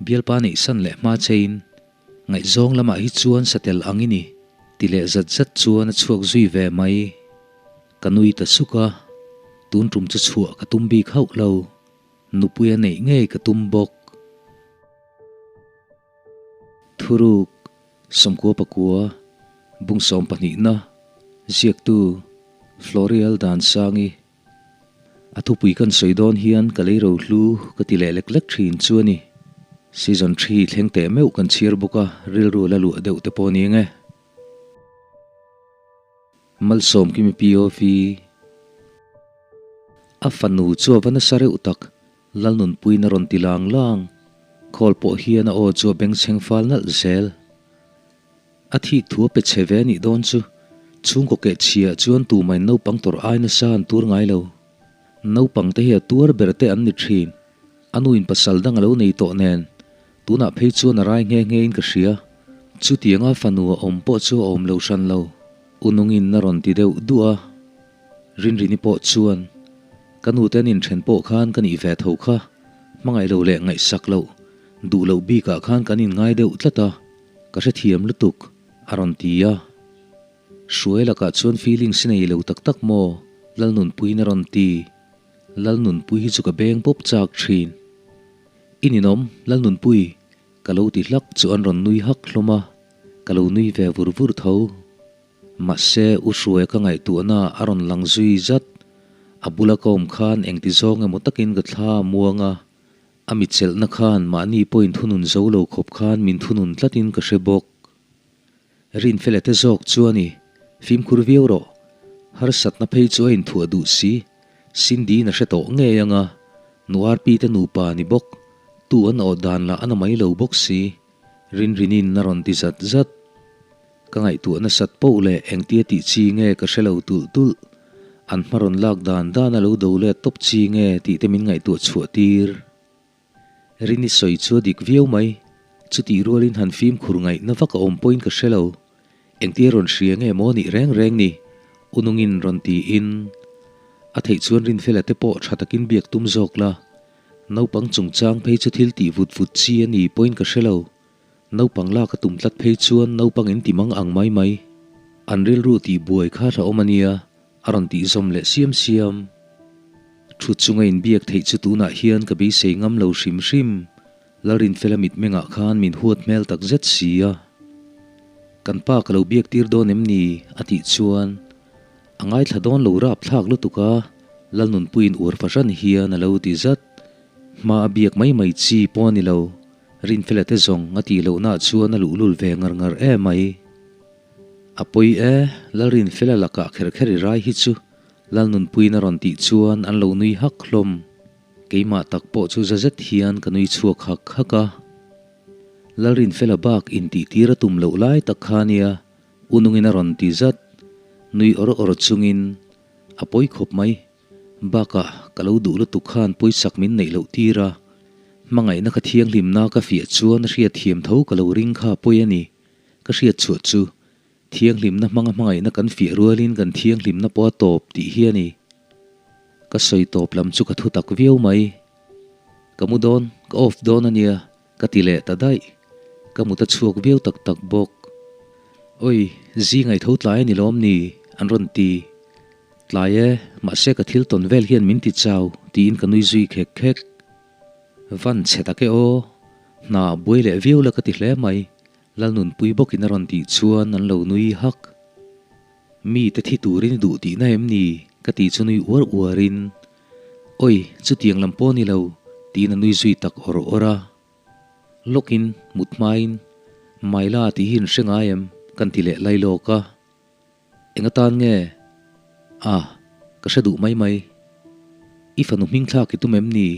Bialpa neih san leh hma chein ngaihzawng lamah hi chuan satel ang i ni ti leh zat zat chuan a chhuak zui ve mai. Ka nui ta suk a, tun tum chu chhuah ka tum bik hauh lo, nupui a neih ngei ka tum bawk. Thuruk, Sawmkua pakua, Bungsawm pahnihna, Ziaktu, Florial Dansangi. A thupui kan sawi dawn hian ka lei rohlu ka ti leh lek lek thin chu a ni. Season thi thleng teh meuh kan chhiar bawk a, rilru la luah deuh te pawh a ni ang e. Malsawm Kimi POV A fanu chu a va nasa reuh tak, Lalnunpuiin a rawn ti lang lang. Call pawh hian a aw chu a bengchheng fal nalh zel. A thik thu a pe chhe ve a nih dawn chu. Chhungkaw keh chhiah chuan tumain naupang tawrh ai nasa an tur ngai lo. Naupang te hi a tuar ber te an ni thin. A nuin pasal dang a lo nei tawh nen, tunah phei chuan a rai nghe nghe in ka hria. Chutianga fanu a awm pawh chu a awm lo hran lo. U nungin a rawn ti deuh duh a. Rinrini pawh chuan, Ka nute an inthen pawh khan ka nih ve tho kha, hmangaih lo leh ngaihsak loh, duh loh bikah khan kan inngai deuh tlat a. Ka hrethiam lutuk, a rawn ti a. Hruai lakah chuan feelings i nei lo tak tak maw? Lalnunpuiin a rawn ti. Lalnunpui hi chu ka beng pawp chak thin. I ninawm, Lalnunpui, ka lo ti hlak chu an rawn nui hak hlawm a, ka lo nui ve vur vur tho. Mahse, U Hruaia ka ngaihtuahna a rawn lang zui zat. A bula ka awm khan engti zawng emaw takin ka thla a muang a, A mi chelhna khan mahni pawhin thunun zo lo khawp khan min thunun tlatin ka hre bawk. Rinfela te zawk chuan i fimkhur viau rawh. Harsatna phei chu a inthuah duh si. Cindy-in a hre tawh ngei ang a, Nuarpi te nupa ni bawk. Tu an awh dan lah a na mai lo bawk si. Rinrinin a rawn ti zat zat. Ka ngaihtuah nasat poh leh engtia tih chi nge ka hre lo tulh tulh. An hma rawn lak dan dan a lo do let tawp chi nge tih te min ngaihtuah chhuah tir. Rini sawi chu a dik viau mai. Chutih rualin han fimkhur ngaihna vak a awm pawhin ka hre lo. Engtia rawn hria nge maw nih reng reng ni? Unungin rawn tiin. A theih chuan Rinfela te pawh tha takin biak tum zawk la. Naupang chungchang phei chu thil tih vut vut chi a ni pawhin ka hre lo. Naupang lak a tum tlat phei chuan naupang in ti mang ang mai mai. An rilru tih buai kha hlauhawm a nia, a rawn tih zawm leh siam siam. Thut chunga inbiak theih chu tunah hian ka beisei ngam lo hrim hrim. Lalrinfela mitmengah khan min huat hmel tak zet si a. Kan pa ka lo biak tir dawn em ni? a tih chuan a ngaithla dawn lo rapthlak lutuk a, Lalnunpuiin uar fahran hian a lo ti zat. Hma a biak mai mai chi pawh a ni lo. Rinfela te zawng a tih lohna chuan a luhlul ve ngar ngar em mai. A pawi e, Lalrinfela lakah kher kher i rai hi chu Lalnunpuiin a rawn tih chuan an lo nui hak hlawm. Keimah tak pawh chu za zet hian ka nui chhuak hak hak a. Lalrinfela bak intihtir a tum loh lai tak kha nia Unungin a rawn ti zat. Nui awr awr chungin a pawi khawp mai. Bakah, ka lo duh lutuk khan pawisak min neih loh tir a, hmangaihna ka thianghlimna ka fiah chuan a hriat thiam tho ka lo ring kha pawi a ni. Ka hriat chhuah chu, thianghlimna hmanga hmangaihna kan fiah rualin kan thianghlimna pawh a tawp tih hi a ni. Ka sawi tawp lam chu ka thu tak viau mai. Ka mu dawn, ka off dawn a nia, ka ti leh ta daih. Ka mut a chhuak viau tak tak bawk. Oi, zingai tho tlai a ni lawm ni? an rawn ti. Tlai e, mahse ka thil tawn vel hian min ti chau, tiin ka nui zui khek khek. Van chhe tak e aw, hna buai leh viau la ka ti hle mai, Lalnunpui bawkin a rawn tih chuan an lo nui hak. Mi te thi turin i duh tihna em ni? ka tih chu nui uar uarin, Oi, chutiang lam pawh ni lo, tiin a nui zui tak awr awr a. Lawkin, mut hmain, Maila tih hi in hre ngai em? kan ti leh lai lawk a. Eng atan nge? Ah, ka hre duh mai mai. I fanu hming thlak i tum em ni?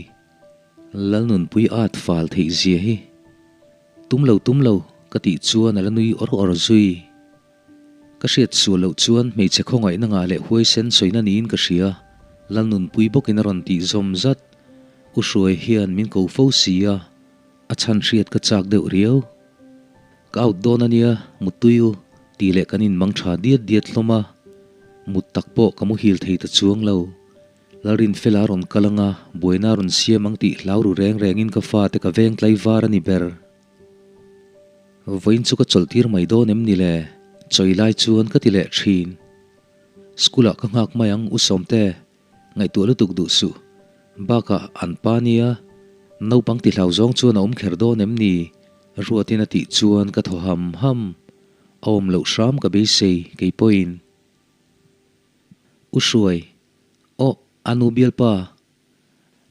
Lalnunpui at fal theih zia hi. Tum lo tum lo, ka tih chuan a la nui awr awr zui. Ka hriat sual loh chuan hmeichhe khawngaihna ngah leh huaisen sawina niin ka hria. Lalnunpui bawkin a rawn tih zawm zat. U Hruai hian min ko fo si a, a chhan hriat ka chak deuh riau. Ka out dawn a nia, muttui u, tih leh kan inmang tha diat diat hlawm a. Mut tak pawh ka muhil thei ta chuang lo. Lalrinfela a rawn kal anga, buaina a rawn siam ang tih hlau ru reng rengin ka fate ka veng tlaivar a ni ber. Vawiin chu ka chawlh tir mai dawn em ni le? Chawi lai chuan ka ti leh thin. School ah ka nghak mai ang U Sawmte, ngaihtuah lutuk duh suh. Bakah an pa nia, naupang ti hlau zawng chuan a awm kher dawn em ni? Ruatin a tih chuan ka thaw ham ham. A awm loh hram ka beisei kei pawhin. U Hruai, Aw, a nu bialpa,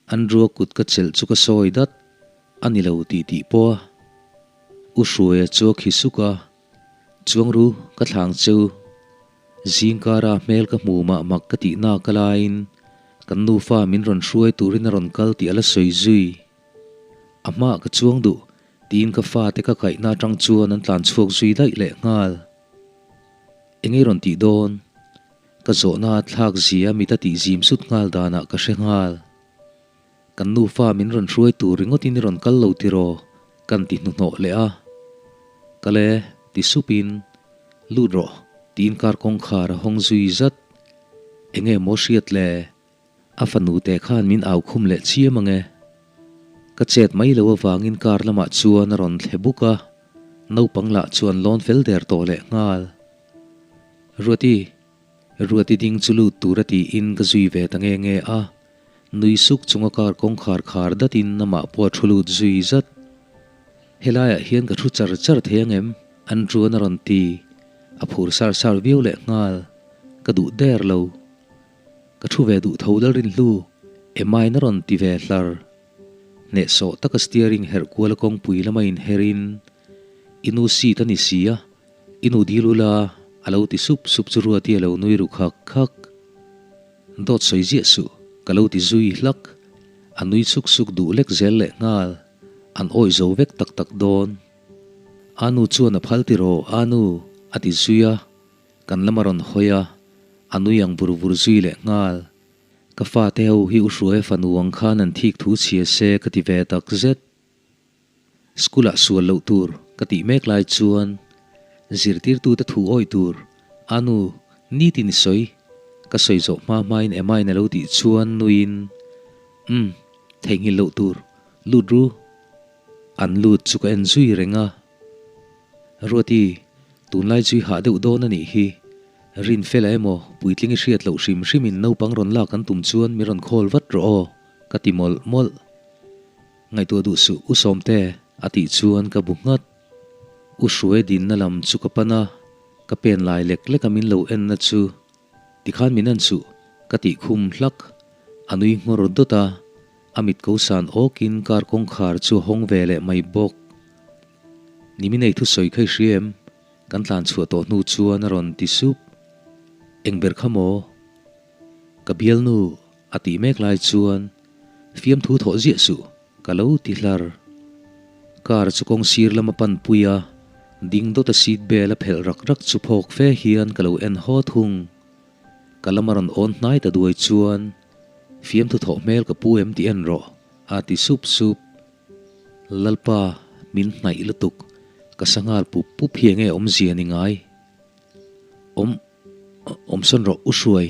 Andrew-a kut ka chelh chu ka sawi dat, a ni lo tih tih pawh a. U Hruaia chu a khi suk a, Chuang ru, ka thlang cheu. Zingkara hmel ka hmu mah mak ka tih nak a laiin kan nufa min rawn hruai turin a rawn kal tih a la sawi zui. A hmaah ka chuang duh tiin ka fate ka kaihna atang chuan an tlan chhuak zui daih leh nghal. Eng ei rawn tih dawn? Ka zawhna a thlak zia mit a tih zim sut nghal danah ka hre nghal. Kan nufa min rawn hruai tur ringawtin i rawn kal lo tiraw? Kan ti hnuhnawh leh a. Kal e, ti supin, Lut rawh, tiin kar kawngkhar a hawng zui zat. Enge maw hriat le? A fanu te khan min au khum leh chiam ang e. Ka chet mai lo avangin kar lamah chuan a rawn thle buk a, naupang lah chuan lawn fel der tawh leh nghal. Ruati, Ruati ding chu lut tur a tiin ka zui ve ta nge nge a, nui suk chunga kar kawngkhar khar datin amah pawh a thu lut zui zat. Helaiah hian ka thu char char thei ang em? Andrew-a'n a rawn ti. A phur sar sar viau leh nghal. Ka duh der lo. Ka thu ve duh tho Lalrinhlu, Emma-in a rawn ti ve hlar. Hnehsawh taka steering herh kuala kawngpui lama inherin, I nu seat a ni si a, I nu dil ula, a lo ti sup sup chu Ruati a lo nui ru khak khak. Dawt sawi ziah suh, ka lo ti zui hlak. A nui suk suk duh lek zel leh nghal. An awih zo vek tak tak dawn. Anu chuan a phal tiraw, Anu, a ti zui a. Kan lam a rawn hawi a, a nui ang vur vur zui leh nghal. Ka fate ho hi U Hruaia fanu ang khan an thik thu chhia se ka ti ve tak zet. School ah sual loh tur ka tih mek lai chuan zirtirtute thu awih tur a nu nitin i sawi ka sawi zawh hma hmain Emma-in a lo tih chuan nuiin Umm theihnghilh loh tur lut ru an lut chu ka en zui reng a. Ruati, tunlai chu i hah deuh dawn a nih hi. Rinfela emaw puitling i hriat loh hrim hrimin naupang rawn lak an tum chuan mi rawn call vat rawh aw ka ti mawlh mawlh. Ngaihtuah duh suh U Sawmte a tih chuan ka bu nghat. U Hruai dinna lam chu ka pan a, ka pen lai lek lek a min lo enna chu tikhan min en suh ka tih khum hlak. A nui nghawr dawt a, a mit ko san awkin car kawngkhar chu a hawng ve leh mai bawk. Nimin ei thusawi kha i hria em? Kan tlan chhuah tawh hnu chuan a rawn ti sup. Eng ber kha maw? Ka bialnu a tih mek lai chuan fiamthu thawh ziah suh ka lo ti hlar. Car chu kawng sir lama pan pui a, ding dawt a seat belt a phelh rak rak chu phawk fe hian ka lo en haw thung. Ka lama rawn awn hnai ta duai chuan fiamthu thawh hmel ka pu em tih en rawh a ti sup sup. Lalpa min hnaih lutuk ka sanghal pup pup hi enge awmzia ni ngai? Awm Awmsawn rawh u hruai.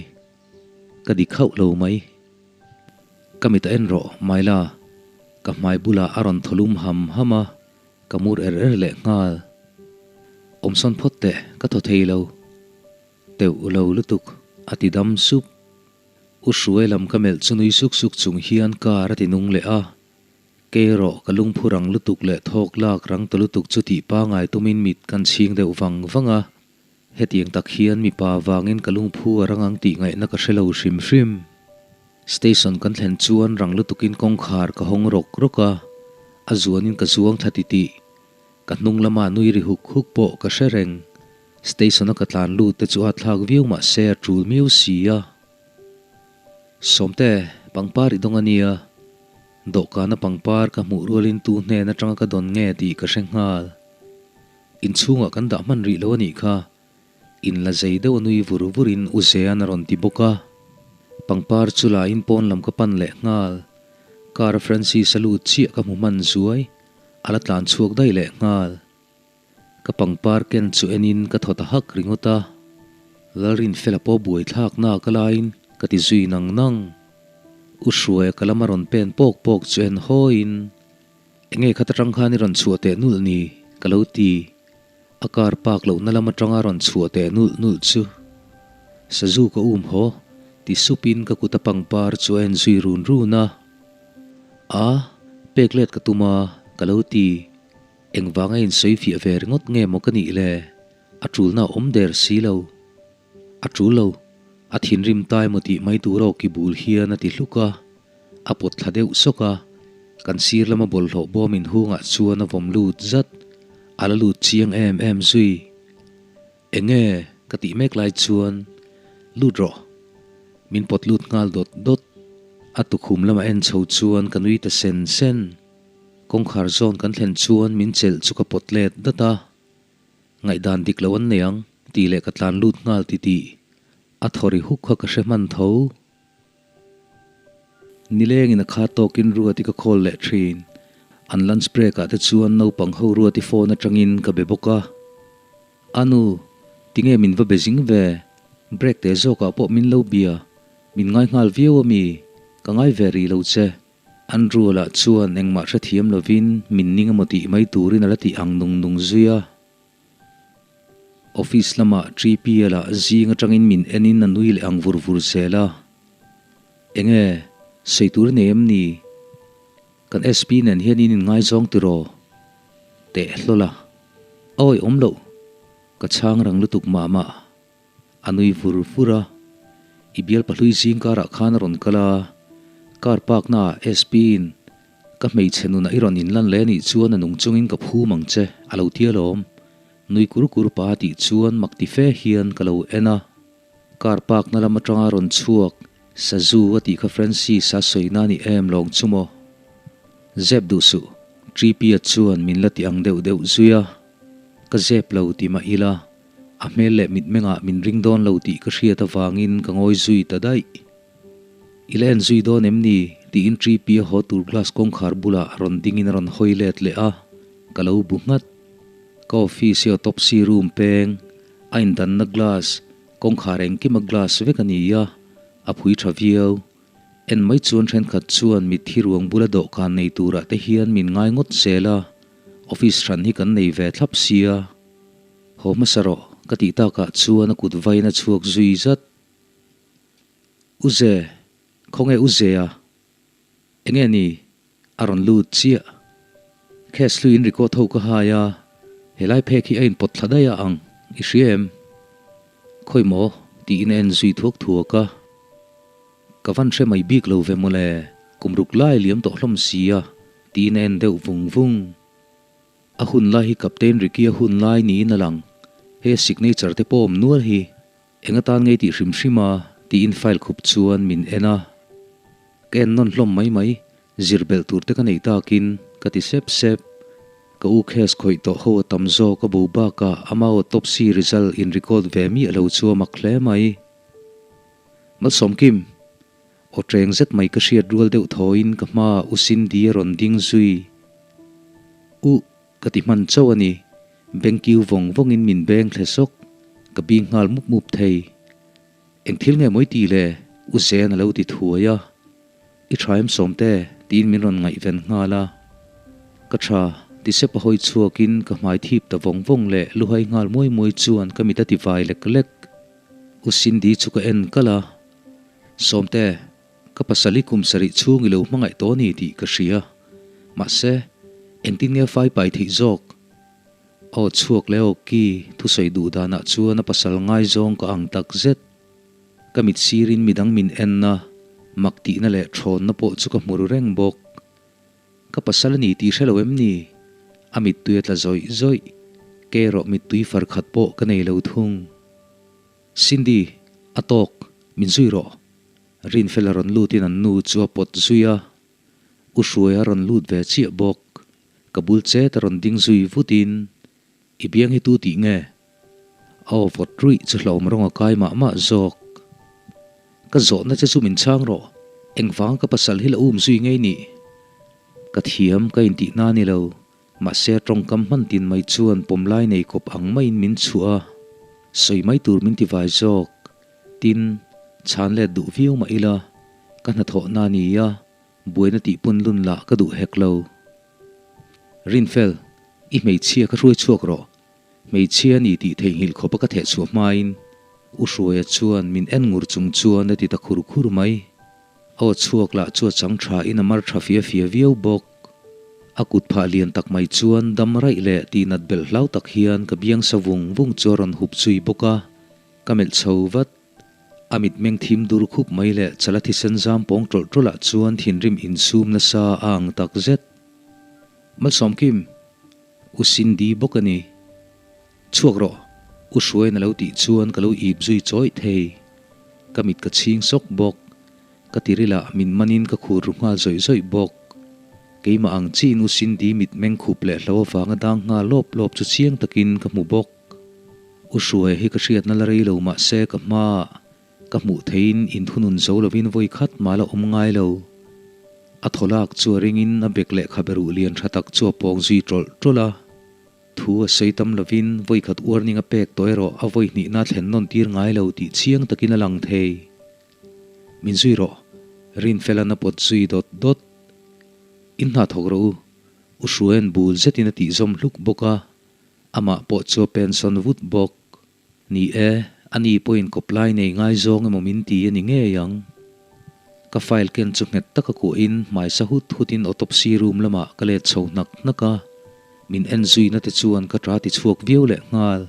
Ka dik hauh lo mai. Ka mit a en rawh Myla. Ka hmai bulah a rawn thaw lum ham ham a, ka mur er er leh nghal. Awmsawn phawt teh, ka thaw thei lo. Teuh lo lutuk, a ti dam sup. U hruai lam ka melh chu nui suk suk chung hian car a ti nung leh a. Kei erawh ka lungphu rang lutuk leh thawk lak rang ta lutuk chu tih pangai tumin mit kan chhing deuh vang vang a. Hetiang tak hian mipa vangin ka lungphu a rang ang tih ngaihna ka hre lo hrim hrim. Station kan thlen chuan rang lutukin kawngkhar ka hawng rawk rawk a, a zuanin ka zuang thla titih. Ka hnung lama nui ri huk huk pawh ka hre reng. Station a ka tlan lut te chu a thlak viau mah se a tul miau si a. Sawmte, pangpar i dawng a nia. Dawhkana pangpar ka hmuh rualin tu hnen atanga ka dawn nge tih ka hre nghal. Inchhungah kan dah hman rih lo a nih kha. In la zei deuh a nui vur vurin U Zean a rawn ti bawk a. Pangpar chu la in pawn lam ka pan leh nghal. Car a Francis a lut chiah ka hmu hman zuai. A la tlan chhuak daih leh nghal. Ka pangpar ken chu enin ka thaw ta hak ringawt a. Lalrinfela pawh buaithlakna ka laiin ka ti zui nang nang. U Hruaia ka lama rawn pen pawk pawk chu en hawiin, Enge khat atang khan i rawn chhuah teh nulh ni? ka lo ti. A car park lohna lam atanga rawn chhuah teh nulh nulh chu Sazu ka um haw, ti supin ka kut a pangpar chu a en zui run run a. A, pek let ka tum a, ka lo ti. Engvanga insawi fiah ve ringawt nge maw ka nih le? A tulna a awm der si lo. A tul lo, a thinrim tai maw tih mai tur aw ki bul hian a ti hluk a, a pawt thla deuh sawk a, kan sir lama bawlhhlawh bawm inhungah chuan a vawm lut zat, a la lut chiang em em zui. Enge ka tih mek lai chuan lut rawh, min pawt lut nghal dawt dawt, a tukhum lama en chho chuan ka nui ta sen sen, kawngkhar zawn kan thlen chuan min chelh chu ka pawt let dat a. Ngaihdan dik lo an nei ang tih leh ka tlan lut nghal ti tih a thaw ri huk kha ka hre hman tho. Nilengin a kha tawkin Ruati ka call leh thin. An lunch break ah te chuan naupang ho Ruati phone atangin ka be bawk a. A nu, tinge min va be zing ve? Break te zawkah pawh min lo bia. Min ngai nghal viau a mi? Ka ngai ve rih lo che. Andrew lah chuan engmah hrethiam lovin min ning emaw tih mai turin a la ti ang nung nung zui a. Office lamah Tripia lah zing atangin min enin a nui leh ang vur vur zel a. Enge, sawi tur nei em ni? Kan SP nen hian in inngaizawng tiraw? Teh hlawl a. Awi awm loh, ka chhang rang lutuk mah mah. A nui vur vur a, I bial pahlui zing karah khan a rawn kal a, car park naah SP in ka hmeichhe nunah i rawn inlan leh anih chuan a nung chungin ka phum ang che a lo ti alawm. Nui kur kur pa a tih chuan mak ti fe hian ka lo en a, car park na lam atanga rawn chhuak Sazu a tih kha Francis a sawi na ni em lawng chu maw? Zep duh suh, Tripia chuan min la ti ang deuh deuh zui a, ka zep lo ti mah ila A hmel leh mitmengah min ring dawn lo tih ka hriat avangin ka ngawi zui ta daih. I la en zui dawn em ni? tiin Tripi a haw tur glass kawngkhar bulah rawn dingin a rawn hawi let leh a, ka lo bu nghat. Ka office hi autopsy room peng, a indanna glass, kawngkhar engkima glass vek a ni a, a phui tha viau. En mai chuan thenkhat chuan mitthi ruang bula dawhkan nei turah te hian min ngai ngawt zel a, office hran hi kan nei ve thlap sia. Haw hmasa rawh, ka tih takah chuan a kut vain a chhuak zui zat. U Ze, khawnge U Zea? Enge ni? A rawn lut chiah. Case hluiin record ho ka hai a, helai phek hi a inpawt thla daih a ang, i hria em? Khawi maw? tiin a en zui thuak thuak a. Ka van hre mai bik lo ve mawle, kum ruk lai liam tawh hlawm sia, tiin a en deuh vung vung. A hun lai hi Captain Ricky-a hun lai niin a lang. He signature te pawh awm nual hi eng atan ngei tih hrim hrim a tiin file khup chuan min en a. Ka en nawn hlawm mai mai, zir belh tur te ka neih takin ka ti sep sep. Ka u case khawih tawh ho a tam zawk a bo bakah ama autopsy result in record ve miah lo chu a mak hle mai. Malsawmkim! Aw ṭeng zet mai ka hriat rual deuh thawiin ka hmaah U Cindy a rawn ding zui. U, ka ti hman chauh a ni. Beng kiu vawng vawngin min beng thle sawk. Ka bing nghal mup mup thei. Eng thil nge mawi ti le? U Zen a lo ti thuai a. I ṭha em Sawmte? tiin min rawn ngaihven nghal a. Ka ṭha, ti sep a hawi chhuakin ka hmai thip ta vawng vawng leh luhai nghal muai muai chuan ka mit a ti vai lek lek. U Cindy chu ka en kalh a. Sawmte, ka pasal i kum sarih chhung i lo hmangaih tawh a ni tih ka hria. Mahse, engtin nge fai pai theih zawk? Aw chhuak leh aw ki thusawi duh danah chuan a pasal ngaizawng ka ang tak zet. Ka mit sirin midang min enna, mak tihna leh thawnna pawh chu ka hmu ru reng bawk. Ka pasal a ni tih hre lo em ni? A mittui a tla zawih zawih. Kei erawh mittui far khat pawh ka nei lo thung. Cindy, a tawk, min zui rawh. Rinfela rawn lutin an nu chu a pawt zui a, U Hruaia rawn lut ve chiah bawk. Ka bul chet a rawn ding zui vutin, I biang hi tu tih nge? A aw vawt ruih chu hlauhawm rawng a kai mah mah zawk. Ka zawhna che chu min chhang rawh, engvang ka pasal hi la um zui ngei nih? Ka thiam ka intihna a ni lo. Mahse tawngkam hman tin mai chuan pawm lai nei kawp ang maiin min chhuah a, sawi mai tur min ti vai zawk. Tin, chhan let duh viau mah ila, Ka hnathawhna a ni a, buaina tih pun lun lah ka duh hek lo. Rinfel, i hmeichhia ka hruai chhuak rawh. Hmeichhia a ni tih theihnghilh khawpa ka theh chhuah hmain U Hruaia chuan min en ngur chung chuan a ti ta khur khur mai. A aw chhuak lah chu a chang tha in a mar tha fia fia viau bawk. A kut phah lian tak mai chuan dam raih leh tihnat belh hlau tak hian ka biang sa vung vung chu a rawn hup zui bawk a, ka melh chho vat. A mitmeng thim dur khup mai leh chala thisen zam pawng tawlh tawlh ah chuan thinrim insum nasa a ang tak zet. Malsawmkim! U Cindy bawk a ni. Chhuak rawh, U Hruaiin a lo tih chuan ka lo ip zui chawih thei. Ka mit ka chhing sawk bawk. Ka tirilah min manin ka khur ru nghal zawih zawih bawk. Keimah ang chiin U Cindy mit meng khup leh hlo avanga dang nghal lawp lawp chu chiang takin ka hmu bawk. U Hruaia hi ka hriatna la rei lo mahse ka hmaah Ka hmuh theiin inthunun zo lovin vawi khat mah la awm ngai lo. A thaw lak chu a ringin a bek leh khabe ruh lian tha tak chu a pawng zui tawlh tawlh a. Thu a sawi tam lovin vawi khat warning a pek tawh erawh a vawi hnihna thlen nawn tir ngai lo tih chiang takin a lang thei. Min zui rawh, Rinfela'n a pawt zui dawt dawt. In hna thawk rawh u, U Hruaia'n bul zetin a tih zawm hluk bawk a, amah pawh chu a pensawn vut bawk. Ni e, ani pawhin kawplai nei ngaizawng emaw min ti a ni ngei ang. Ka file ken chu nghet taka kuahin hmaisa hut hutin autopsy room lamah ka let chho hnak hnak a, min en zuina te chuan ka ṭa ti chhuak viau leh nghal.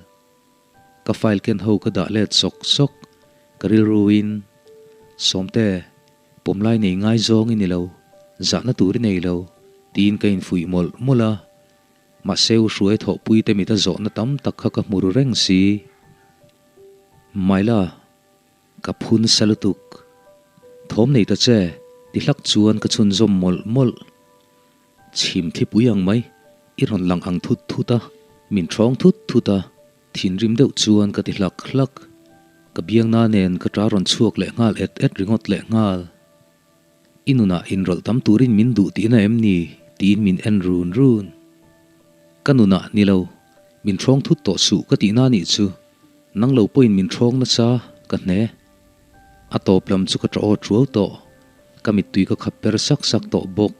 Ka file ken ho ka dah let sawk sawk, ka rilruin, Sawmte, pawmlai nei ngaizawng i ni lo, zahna tur i nei lo, tiin ka infuih mawlh mawlh a. Mahse u Hruai thawhpui te mit a zawhna tam tak kha ka hmu ru reng si. Maila, ka phun sa lutuk. Thawm nei ta che, ti hlak chuan ka chhunzawm mawlh mawlh. Chhim thlipui ang mai, i rawn lang ang thut thut a, min ṭhawng thut thut a, thinrim deuh chuan ka ti hlak hlak. Ka biangna nen ka ṭa rawn chhuak leh nghal et et ringawt leh nghal. I nunah inrawlh tam turin min duh tihna em ni? tiin min en run run. Ka nunah ni lo, min ṭhawng thut tawh suh ka tihna nih chu, nang lo pawhin min ṭhawng nasa, ka hne. A tawp lam chu ka ṭah aw ṭuau tawh, ka mittui ka khap per sak sak tawh bawk.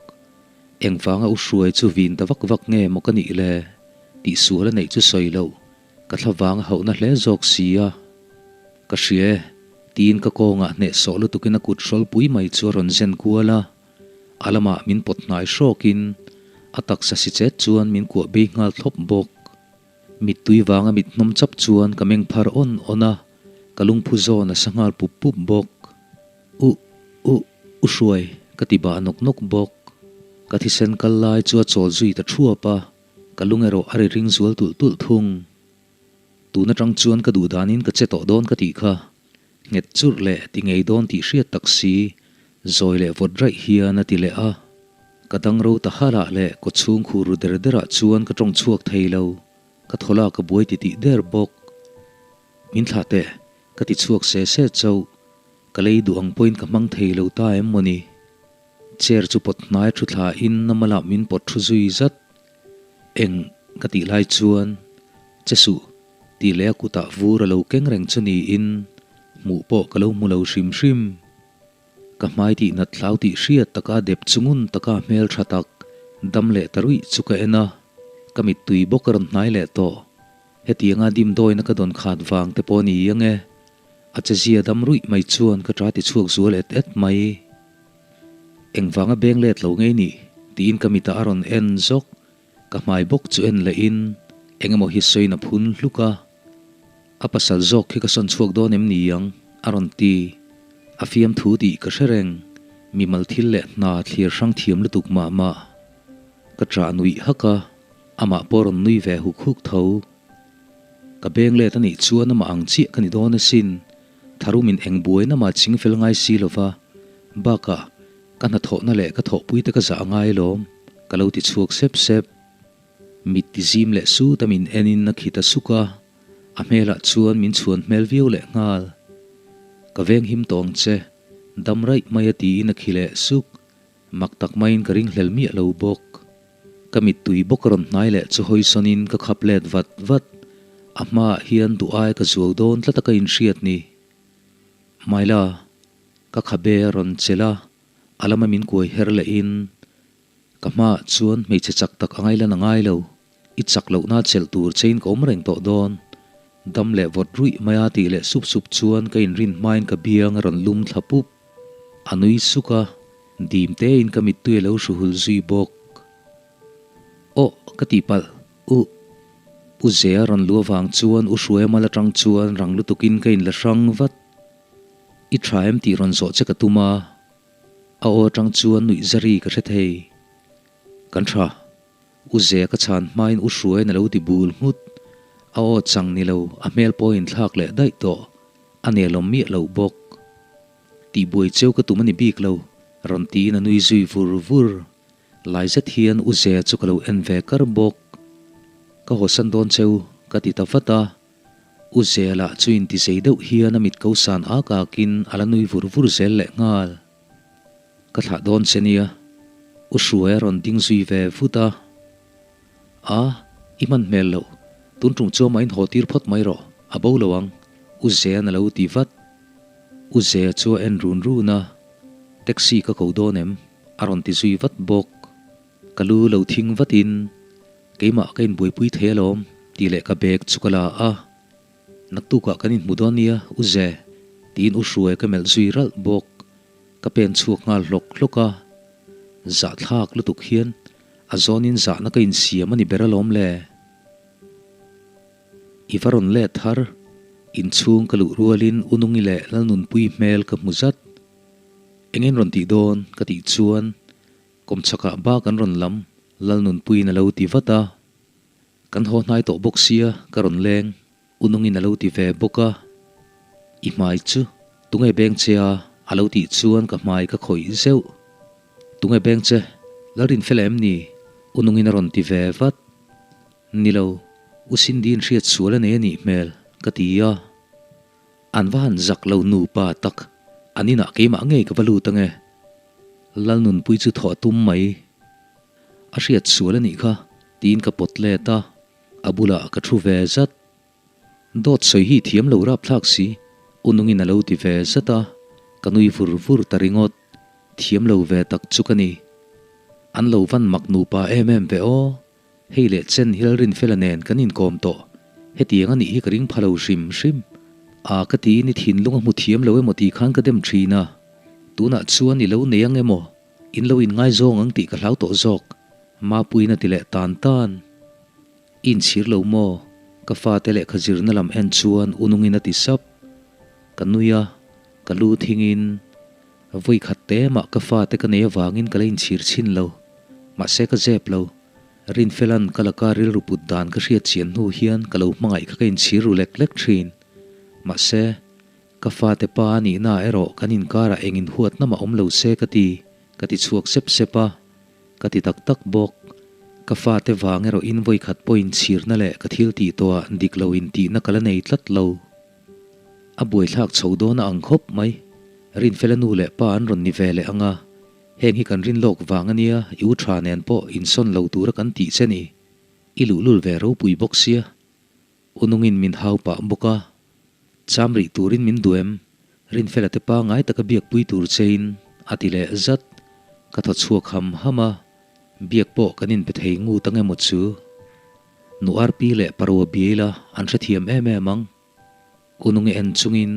Engvanga u hruai chu vin ta vak vak nge maw ka nih le? Tih sual a neih chu sawi loh, Ka thla vang a hauhna hle zawk si a, ka hria e, tiin ka kawngah hnehsawh lutukin a kut hrawlpui mai chu a rawn zen kual a, a lamah min pawt hnai hrawkin a taksa si chet chuan min kuah bei nghal thlawp bawk. Mittui vanga mit hnawm chap chuan ka meng phar awn awn a, ka lungphu zawn a sa nghal pup pup bawk. U, u, u Hruai, ka ti bah nawk nawk bawk. Ka thisen kal lai chu a chawl zui ta thuap a. Ka lung erawh a ri ring zual tulh tulh thung. Tun atang chuan ka duh danin ka che tawh dawn ka tih kha. Nghet churh leh ti ngei dawn tih hriat tak si, zawi leh vawt raih hian a ti leh a. Ka dang ro ta halah leh kawchhung khur ru der derah chuan ka tawng chhuak thei lo. Ka thaw lak a buai titih der bawk. Min thlah teh, ka ti chhuak se se chauh. Ka lei duh ang pawhin ka hmang thei lo ta em maw ni? Chair chu pawt hnai thu thla in a malah min pawt thu zui zat. Eng ka tih lai chuan che suh tih leh a kutah vur a lo keng reng chu niin hmuh pawh ka lo hmu lo hrim hrim. Ka hmai tih nat hlau tih hriat taka dep chu ngun taka hmel tha tak dam leh ta ruih chu ka en a, ka mittui bawk a rawn hnai leh tawh. Hetianga dimdawina ka dawn khat vang te pawh a ni ang e. A chezia dam ruih mai chuan ka ṭa ti chhuak zual et et mai. Engvanga beng let lo ngei nih? tiin ka mitah a rawn en zawk. Ka hmai bawk chu en lehin eng emaw hi sawiin a phun hluk a. A pasal zawk khi ka sawn chhuak dawn em ni ang? a rawn ti. A fiamthu tih ka hre reng. Mimal thil leh hna thlir hrang thiam lutuk mah mah. Ka ṭah nuih hak a, amah pawh a rawn nui ve huk huk tho. Ka beng let a nih chuan amah ang chiah ka ni dawn asin. Tharumin eng buaina mah ching fel ngai si lova, bakah ka hnathawhna leh ka thawhpui te ka zah a ngai alawm, ka lo ti chhuak sep sep. Mit ti zim leh sut a min en in a khit a suk a, a hmelah chuan min chhuan hmel viau leh nghal. Ka veng him tawh ang che, dam raih mai a tiin a khi leh suk. Mak tak maiin ka ringhlel miah lo bawk. Ka mittui bawk a rawn hnai leh chu hawi sawnin ka khap let vat vat. A hmaah hian duh ai ka zuau dawn tlat a ka inhriat ni. Maila. Ka khabe a rawn chelh a, a lama min kuai her lehin, Ka hmaah chuan hmeichhe chak tak a ngailan a ngai lo. I chak lohna chelh tur chein ka awm reng tawh dawn. Dam leh vawt ruih maia tih leh sup sup chuan ka inrin hmain ka biang a rawn lum thla pup. A nui suk a, dim tein ka mittui a lo hruhul zui bawk. Aw, ka tihpalh, u. U Zea rawn lu avang chuan U Hruaiamal atang chuan rang lutukin ka inla hrang vat. I tha em tih rawn zawh che ka tum a, a aw atang chuan nuih zari ka hre thei. Kan tha. U Zea ka chhan hmain U Hruaian a lo ti bul nghut. A aw chang ni lo, a hmel pawh a inthlak leh daih tawh. A nelawm miah loh bawk. Tihbuai cheu ka tum a ni bik lo, rawn tiin a nui zui vur vur. Lai zet hian U Zea chu ka lo en ve kar bawk. Ka hawsan dawn cheu, ka ti ta vat a. U Zea lah chu inti zei deuh hian a mit ko san ak akin a la nui vur vur zel leh nghal. Ka thlah dawn che nia, U Hruai a rawn ding zui ve vut a. A, i hman hmel loh, tun tum chu amah in haw tir phawt mai rawh, a bo lo ang, U Zea'n a lo ti vat. U Zea chu a en run run a, Taxi ka ko dawn em? A rawn ti zui vat bawk. Ka lu lo thing vatin, Keimah ka inbuaipui thei alawm, tih leh ka bag chu ka la a. Naktukah kan inhmu dawn nia, U Ze, tiin U Hruai ka melh zui ralh bawk. Ka pen chhuak nghal hlawk hlawk a. Zahthlak lutuk hian a zawnin zahna ka insiam a ni ber alawm le. I va rawn let thar, inchhung ka luh rualin U Nungi leh Lalnunpui hmel ka hmu zat. Engin rawn tih dawn? ka tih chuan kawmchhakah bak an rawn lam Lalnunpuiin a lo ti vat a. Kan haw hnai tawh bawk sia ka rawn leng, U Nungin a lo ti ve bawk a. I hmai chu tunge beng che a? a lo tih chuan ka hmai ka khawih zeuh. Tunge beng che? Lalrinfela em ni? U Nungin a rawn ti ve vat. Ni lo, U Cindy-in hriat sual a nei a nih hmel, ka ti a. An va han zak lo nupa tak, an inah keimah ngei ka va lut ange. Lalnunpui chu thawh a tum mai. A hriat sual a nih kha, tiin ka pawt let a, a bulah ka thu ve zat. Dawt sawi hi thiam lo rapthlak si, U Nungin a lo ti ve zat a, ka nui vur vur ta ringawt. Thiam lo ve tak chu ka ni. An lo van mak nupa em em ve aw. Hei leh chen hi Lalrinfela nen kan inkawm tawh. Hetiang a nih hi ka ring pha lo hrim hrim. A ka tiin i thinlung a hmu thiam lo emaw tih khan ka dem thin a. Tunah chuan i lo nei ang emaw, in lo inngaizawng ang tih ka hlau tawh zawk. Mapuiin a ti leh tan tan. I inchhir lo maw? Ka fate lehkha zirna lam en chuan u nungin a ti sap. Ka nui a, ka lu thingin. Vawi khat te mah ka fate ka nei avangin ka la inchhir chhin lo. Mahse ka zep lo. Rinfela'n ka laka rilru put dan ka hriat chian hnu hian ka lo hmangaih kha ka inchhir ru lek lek thin. Mahse, ka fate pa a nihna erawh kan inkarah eng inhuatna mah awm lo se ka ti, ka ti chhuak sep sep a. Ka ti tak tak bawk. Ka fate vang erawhin vawi khat pawh inchhirna leh ka thil tih tawhah dik lo intihna ka la nei tlat lo. A buaithlak chho dawn a ang khawp mai. Rinfela nu leh pa an rawn ni ve leh ang a, heng hi kan rin lawk vang a nia, i u tha nen pawh insawn lo tura kan tih che ni. I luhlul ve ropui bawk sia. U nungin min hau pah bawk a, cham rih turin min duh em? Rinfela te pangai taka biakpui tur chein a ti leh zat. Ka thaw chhuak ham ham a, biak pawh kan inpe thei ngut ang emaw chu. Nu Arpi leh Parua biaila an hrethiam em em ang. U nungi en chungin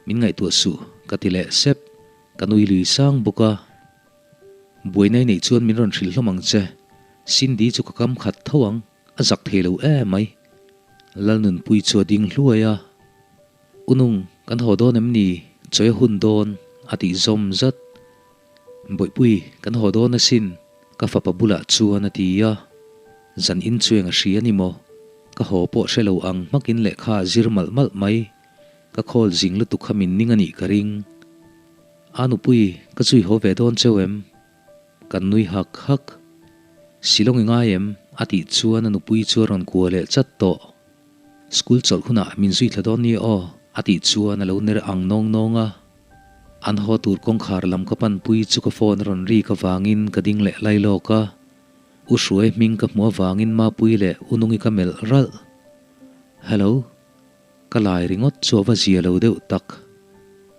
min ngaihtuah suh ka ti leh sep, ka nui lui sang bawk a. Buaina i neih chuan min rawn hrilh hlawm ang che, Cindy chu ka kam khat tho ang, a zak thei lo em mai. Lalnunpui chu a ding hluai a, U nung, kan haw dawn em ni? Chawi a hun dawn, a tih zawm zat. Bawihpui, kan haw dawn asin, ka fapa bulah chuan a ti a. Zan in chueng a hria ni maw? Ka haw pawh hre lo ang hmakin lehkha a zir malh malh mai. Ka khawl zing lutuk kha min ning a nih ka ring. A nupui, ka zui haw ve dawn cheu em? Kan nui hak hak. Silawng i ngai em? A tih chuan a nupui chu a rawn kua leh chat tawh. School chawlh hunah min zui thla dawn nia aw, a tih chuan a lo ner ang nawng nawng a. An haw tur kawngkhar lam ka panpui chu ka phone a rawn rik avangin ka ding leh lai lawk a. U Hruai hming ka hmuh avangin Mapui leh U Nungi ka melh ralh. Hello. Ka lai ringawt chu a va zia lo deuh tak.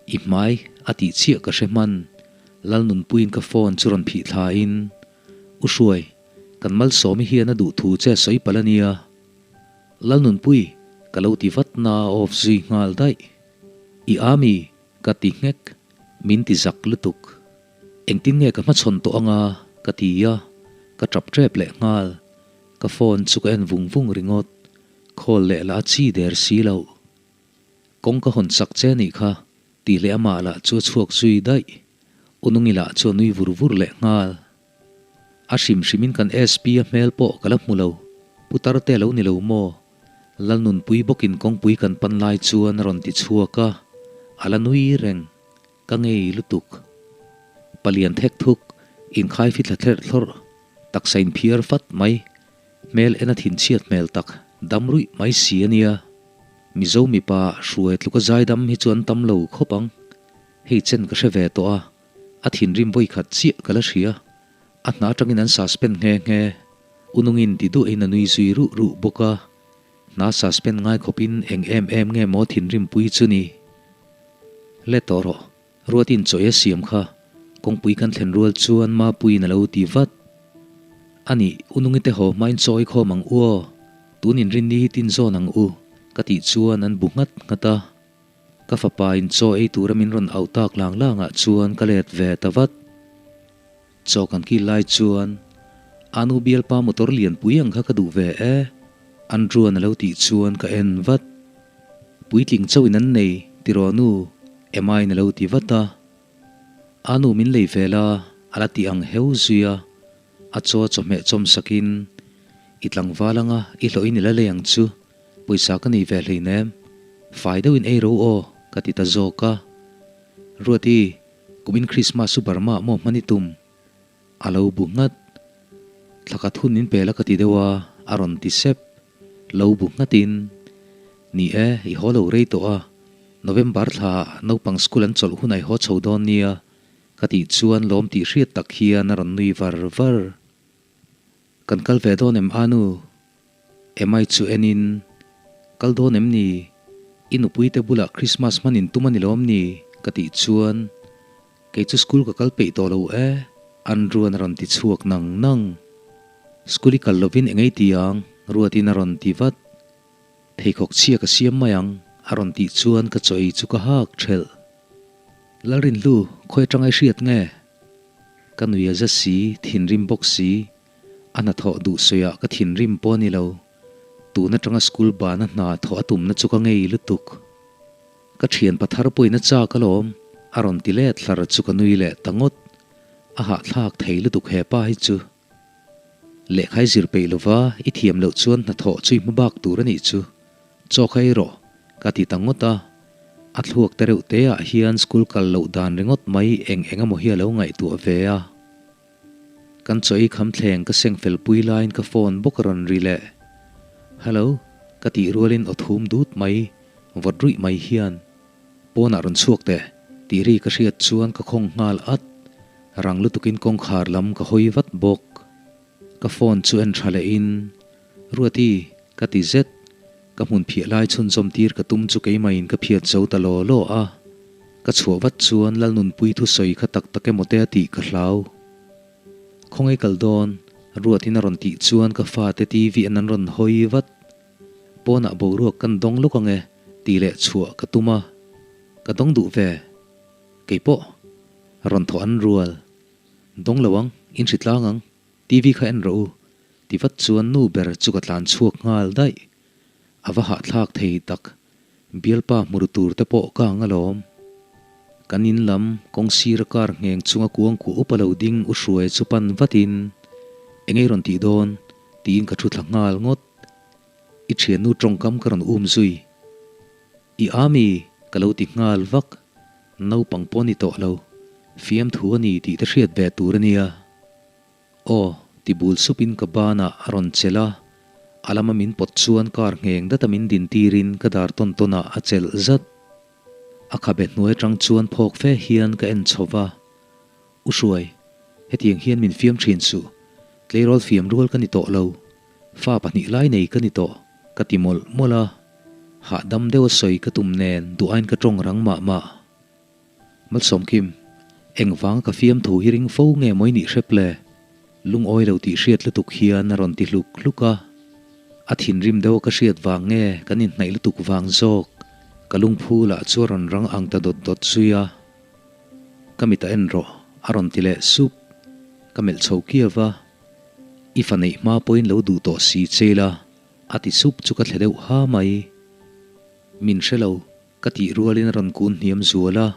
I hmai A tih chiah ka hre hman. Lalnunpuiin ka phone chu rawn phih thla in, U Hruai, kan Malsawmi hian a duh thu che a sawi palh a nia. Lalnunpui, ka lo ti vat na a off zui nghal daih. I a mi? Ka ti nghek. Min ti zak lutuk. Engtin nge ka hmachhawn tawh anga? Ka ti a, ka tap tep leh nghal. Ka phone chu ka en vung vung ringawt. Call leh lah a chi der si loh. Kawng ka hawn chak che nih kha, tih leh amah lah chu a chhuak zui daih. Unungi lah chu a nui vur vur leh nghal. A hrim hrimin kan SP a hmel pawh ka la hmu lo, putar te lo ni lo maw? Lalnunpui bawkin kawngpui kan pan lai chuan a rawn ti chhuak a, a la nui reng. Ka ngei lutuk. Palian thek thuk, inkhai fi thla thlerh thlawrh, taksa inphiar fat mai, hmel en a thinchhiat hmel tak, dam ruih mai si a nia. Mizo mipa hruai tluka zaidam hi chu an tam lo khawp ang. Hei chen ka hre ve tawh a, a thinrim vawi khat chiah ka la hria. A hna atangin an suspend nghe nghe. Unungin ti duahin a nui zui ruh ruh bawk a. Hna suspend ngai khawpin eng em em nge maw thinrim pui chu ni? Le tawh rawh, Ruatin chaw ei a siam kha, kawngpui kan thlen rual chuan Mapuiin a lo ti vat. A nih, Unungi te haw hmain chaw ei khawm ang u aw, tun inrinni hi tin zawn ang u, ka tih chuan an bu nghat nghat a. Ka fapa in chaw ei tura min rawn auh tak lang langah chuan ka let ve ta vat. Chaw kan kil lai chuan, Anu bialpa motor lianpui ang kha ka duh ve e, Andrew-a'n a lo tih chuan ka en vat. Puitling chauhin an nei, tiraw nu? Emma-in a lo ti vat a. Anu min lei ve la, a la ti ang heu zui a. A chaw chawhmeh chawm sakin, I tlangval anga i hlawhin i la lei ang chu, pawisa ka nei ve hleinem, fai deuhin ei ro aw, ka ti ta zawk a. Ruati, Kumin Krismas chu Burma maw hman i tum? A lo bu nghat. Thla khat hun min pel a ka ti deuh a, a rawn ti sep. Lo bu nghatin, Ni e, i haw lo rei tawh a, November thla naupang school an chawlh hunah i haw chho dawn nia, ka tih chuan lawm tih hriat tak hian a rawn nui var var. Kan kal ve dawn em Anu? Emai chu enin, Kal dawn em ni? I nupuite bulah Christmas hman in tum a ni lawm ni? Ka tih chuan, Kei chu school ka kal peih tawh lo e, Andrew-a'n a rawn ti chhuak nang nang. School i kal lovin engei ti ang? Ruatin a rawn ti vat. Pheikhawk chhia ka siam mai ang, a rawn tih chuan ka chaw ei chu ka hak thelh. Lalrinhlu, khawi atanga i hriat nge? Ka nui a za si, thinrim bawk si. A hnathawh duh sawiah ka thinrim pawh a ni lo. Tun atanga school bana hna thawh a tumna chu ka ngei lutuk. Ka thian pathar pawhin a chak alawm, a rawn ti let hlar chu ka nui leh ta ngawt. A hahthlak thei lutuk he pa hi chu. Lehkha i zir peih lova i thiam loh chuan hnathawh chu i hma bak tur a nih chu. Chaw kha ei rawh, ka ti ta ngawt a. A thluak te reuh te ah hian school kal loh dan ringawt mai eng eng emaw hi a lo ngaihtuah ve a. Kan chaw ei kham thleng ka seng fel pui laiin ka phone bawk a rawn ri leh. Hello, ka tih rualin aw thum dut mai, vawt ruih mai hian. Pawnah rawn chhuak teh, tih ri ka hriat chuan ka khawng nghal at. Rang lutukin kawngkhar lam ka hawi vat bawk. Ka phone chu en tha lehin, Ruati, ka ti zet. Ka hmun phiah lai chhunzawm tir ka tum chu keimahin ka phiat zo ta law law a. Ka chhuah vat chuan Lalnunpui thusawi kha tak tak emaw te a tih ka hlau. Khawngaih kal dawn, Ruatin a rawn tih chuan ka fate TV an an rawn hawi vat. Pawnah boruak kan dawng lawk ang e, tih leh chhuah ka tum a. Ka dawng duh ve. Kei pawh rawn thawh an rual. Dawng lo ang, in hri tlang ang, TV kha en rawh u, ti vat chuan nu ber chu ka tlan chhuak nghal daih. A va hahthlak thei tak, bialpa hmuru tur te pawh ka ang alawm. Kan in lam kawng sira kar ngheng chunga kuang kuah upa lo ding u hruai chu pan vatin, Engei rawn tih dawn? tiin ka thu thla nghal ngawt. I thiannu tawngkam ka rawn um zui. I a mi? Ka lo ti nghal vak. Naupang pawh ni tawh lo. Fiamthu a ni tih te hriat ve tur a nia. Aw, ti bul supin ka banah a rawn chelh a. A lama min pawt chuan car ngheng data min din tirin ka dar tawn tawnah a chelh zat. A khabe hnuai atang chuan phawk fe hian ka en chho va. U Hruai, hetiang hian min fiam thin suh. Tleirawl fiam rual ka ni tawh lo. Fa pahnih lai nei ka ni tawh, ka ti mawlh mawlh a. Hahdam deuha sawi ka tum nen duh aiin ka tawng rang mah mah. Malsawmkim, engvanga ka fiamthu hi ring fo nge maw i nih hrep le? Lungawi lo tih hriat lutuk hian a rawn ti hluk hluk a. A thinrim deuh a ka hriat vang nge kan inhnaih lutuk vang zawk? Ka lungphu lah chu a rawn rang ang ta dawt dawt zui a. Ka mit a en rawh, a rawn ti leh sup. Ka melh chho kiau a. I fa neih hma pawhin lo duh tawh si che ila, a ti sup chu ka thle deuh ha mai. Min hre lo, ka tih rualin a rawn kun hniam zual a.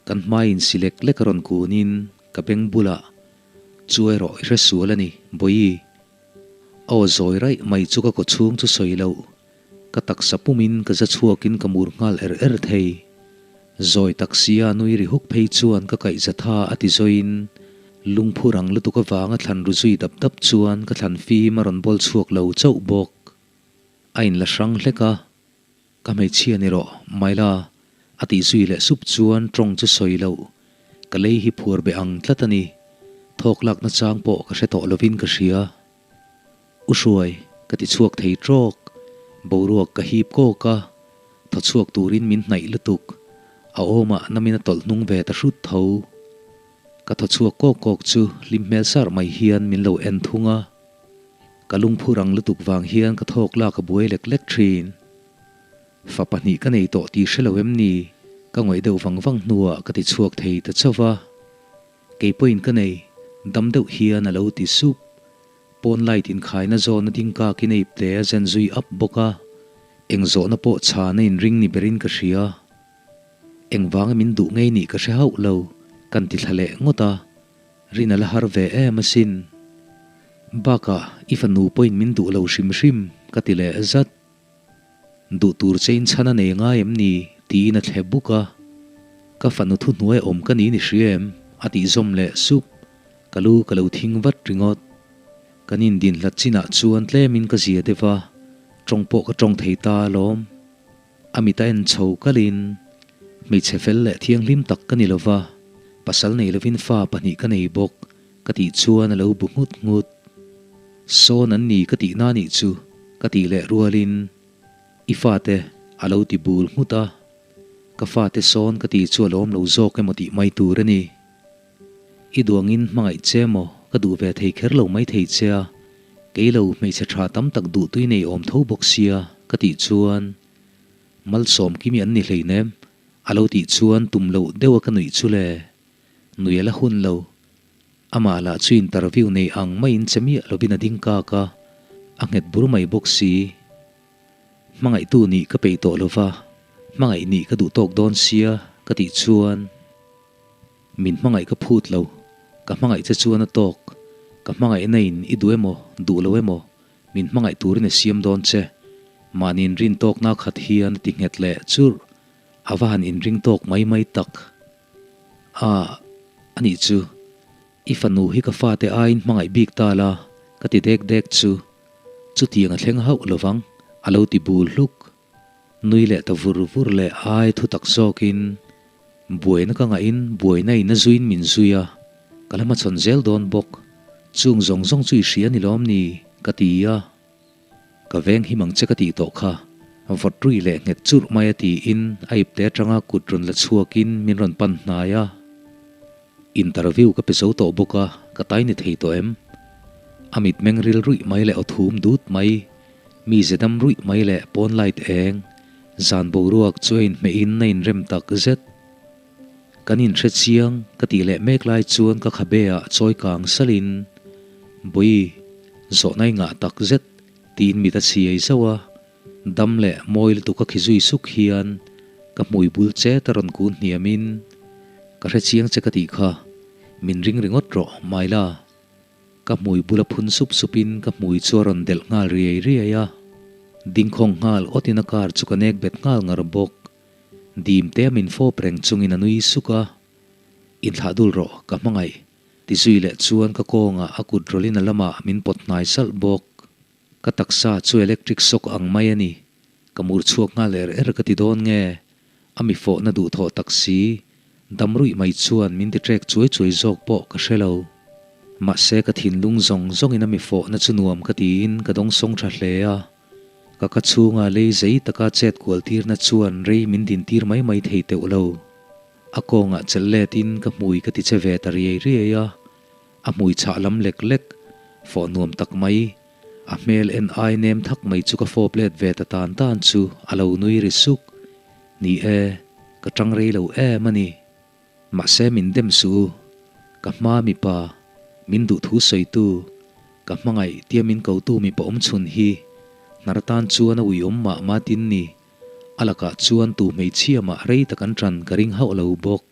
Kan hmaiin si lek lek a rawn kunin ka beng bulah, Chu erawh i hre sual a ni, Bawihi. Aw zawi raih mai chu ka kawchhung chu sawi loh. Ka taksa pumin ka za chhuakin ka mur nghal er er thei. Zawi tak sia nui ri huk phei chuan ka kaih za tha a ti zawiin lungphu rang lutuk avanga thlan ru zui dap dap chuan ka thlan fim a rawn bawl chhuak lo chauh bawk. A inla hrang hlek a, Ka hmeichhia ni rawh, Myla, a tih zui leh sup chuan tawng chu sawi loh. Ka lei hi phuar be ang tlat a ni. Thawk lakna chang pawh ka hre tawh lovin ka hria. U Hruai, ka ti chhuak thei trawk. Boruak ka hip kawk a, thaw chhuak turin min hnaih lutuk. A awmah namin a tawlh hnung ve ta hrut tho. Ka thaw chhuak kawk kawk chu hlim hmel sarh mai hian min lo en thung a. Ka lungphu rang lutuk vang hian ka thawk lak a buai lek lek thin. Fa pahnih ka nei tawh tih hre lo em ni? Ka ngawih deuh vang vang hnuah ka ti chhuak thei ta chauh va. Kei pawhin ka nei, dam deuh hian a lo ti sup. Pawn light inkhaina zawhna ding kakin a ipte a zen zui up bawk a. Eng zawhna pawh chhan a inring ni berin ka hria. Engvanga min duh ngei nih ka hre hauh lo, kan ti thla leh ngawt a. Rin a la har ve em asin. Bakah i fanu pawhin min duh lo hrim hrim, ka ti leh zat. Duh tur che in chhan a nei ngai em ni? tiin a thle buk a. Ka fanu thuhnuai awm ka ni ni hria em? a tih zawm leh sup. Ka lu ka lo thing vat ringawt. Kan indin hlat chinah chuan tlemin ka zia deuh a, tawng pawh ka tawng thei ta alawm. A mit a en chho kalin, Hmeichhe fel leh thianghlim tak ka ni lova, pasal nei lovin fa pahnih ka nei bawk, ka tih chuan a lo bu nghut nghut. Sawn an ni ka tihna nih chu, ka tih leh rualin, I fate a lo ti bul nghut a, ka fate sawn ka tih chu a lawm lo zawk emaw tih mai tur a ni. I duangin hmangaih che maw ka duh ve thei kher lo mai thei che a, kei lo hmeichhe tha tam tak duh tui nei awm tho bawk sia ka tih chuan Malsawm Kimi an ni hleinem a lo tih chuan tum loh deuh a ka nuih chu le. Nui a la hun lo. Amah lah chu interview nei ang maiin che miah lovin a ding kak a, a nghet bur mai bawk si. Hmangaihtu nih ka peih tawh lova, hmangaih nih ka duh tawk dawn sia ka tih chuan. Min hmangaih ka phut lo, ka hmangaih che chuan a tawk, ka hmangaihna in i duh emaw, duh lo emaw, min hmangaih turin a siam dawn che. Mahni inrin tawkna khat hian a ti nghet leh churh, a va han inring tawk mai mai tak. A, a nih chu, i fanu hi ka fate aiin hmangaih bik ta la, ka ti dek dek chu, chutiang a thleng hauh lovang, a lo ti bul hluk. Nui leh ta vur vur leh ai thu tak zawkin buaina ka ngahin buaina in a zuiin min zui a, ka la hmachhawn zel dawn bawk. Chung zawng zawng chu i hria ni lawm ni? ka ti a. Ka veng him ang che ka tih tawh kha, vawt rui leh nghet churh mai a tiin a ipte atanga kut rawn la chhuakin min rawn pan hnai a. Interview ka pe zo tawh bawk a, ka tai ni thei tawh em? A mitmeng ril ruih mai leh aw thum dut mai, mi ze dam ruih mai leh pawn light eng, zan boruak chu a inhmehin a inrem tak zet. Kan inhre chiang ka tih leh mek lai chuan ka khabe ah chawi kang salhin, Bawi, zawhna i ngah tak zet, tiin mit a chhiai zauh a. Dam leh mawi lutuk a khi zui suk hian ka hmui bul chet a rawn kun hniamin, Ka hre chiang che ka tih kha, min ring ringawt rawh, Myla. Ka hmui bula phun sup supin ka hmui chu a rawn delh nghal riai riai a. Dingkhawng nghal awtin a car chu ka nek bet nghal ngar bawk. Dim te a min fawp reng chungin a nui suk a. Inthlah dul rawh, ka hmangaih. Ti zui leh chuan ka kawngah a kut rawlin a lamah min pawt hnai salh bawk. Ka taksa chu electric shock ang mai a ni. Ka mur chhuak nghal er er ka ti dawn nge? A mi fawhna duhthawh tak si, dam ruih mai chuan min ti trek chuai chuai zawk pawh ka hre lo. Mahse ka thinlung zawng zawngin a mi fawhna chu nuam ka tiin ka dawngsawng tha hle a. Ka ka chhunga lei zei taka chet kual tirna chuan rei min din tir mai mai thei teuh lo. A kawngah chelh letin ka hmui ka ti che ve ta riai riai a, a hmui chhah lam lek lek, fawh nuam tak mai, a hmel en ai nem thak mai chu ka fawp let ve ta tan tan chu a lo nui ri suk. Ni e, ka tang rei lo em a ni. Mahse min dem suh u, ka hma mipa, min duh thu sawitu, ka hmangaih tia min kotu mipa awm chhun hi hnar tan chuan a uiawm mah mah tin ni. A lakah chuan tu hmeichhia mah rei tak an ṭan ka ring hauh lo bawk.